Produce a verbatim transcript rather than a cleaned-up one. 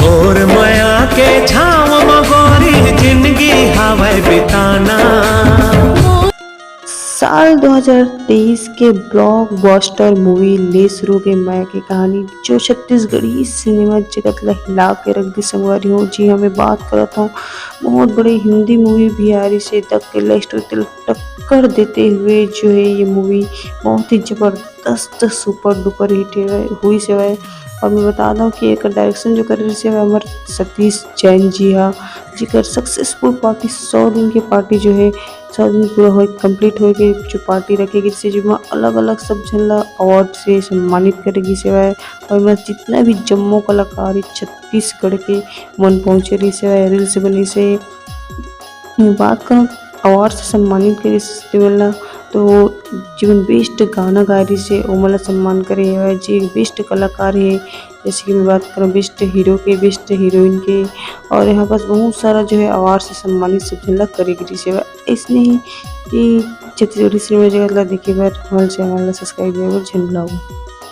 और मया के छाव म गोरी जिंदगी हावय बिताना। साल दो हज़ार तेईस के ब्लॉकबस्टर मूवी ले शुरू के मया के कहानी, जो छत्तीसगढ़ी सिनेमा जगत ला हिला के रख दी संगवारी हो। जी हाँ, मैं बात करत हूँ बहुत बड़े हिंदी मूवी भी आ रही से दक के लव स्टोरी टक्कर देते हुए जो है ये मूवी बहुत ही जबरदस्त सुपर डुपर हिट हुई से है। और मैं बता दूँ कि एक डायरेक्शन जो कर रही से अमर सतीश जैन जी हा, जेकर सक्सेसफुल पार्टी सौ दिन के पार्टी जो है सौ दिन पूरा होए कंप्लीट होए के जो पार्टी रखे गिस हे, जेमा अलग-अलग सब झन ला अवार्ड से सम्मानित करे गिस हवय। और एमा जितना भी जम्मो कलाकार हे छत्तीसगढ़ के मन पहुँचे रहिस हवय, रील्स बनिस हे। मैं बात करंव अवार्ड से सम्मानित करे गिस तेमन ला, तो जेमन बेस्ट गाना गाए रहिस हे ओमन ला सम्मान करे हवय, जे बेस्ट कलाकार हे जैसे कि मैं बात करंव बेस्ट हीरो के, बेस्ट हीरोइन के, और यहाँ पास बहुत सारा जो है अवार्ड से सम्मानित सब झन ला करे गिस हवय। अइसने ही ये छत्तीसगढ़ी सिनेमा जगत ला देखे बर हमर चैनल ला सब्सक्राइब करे बर झन भुलाहू।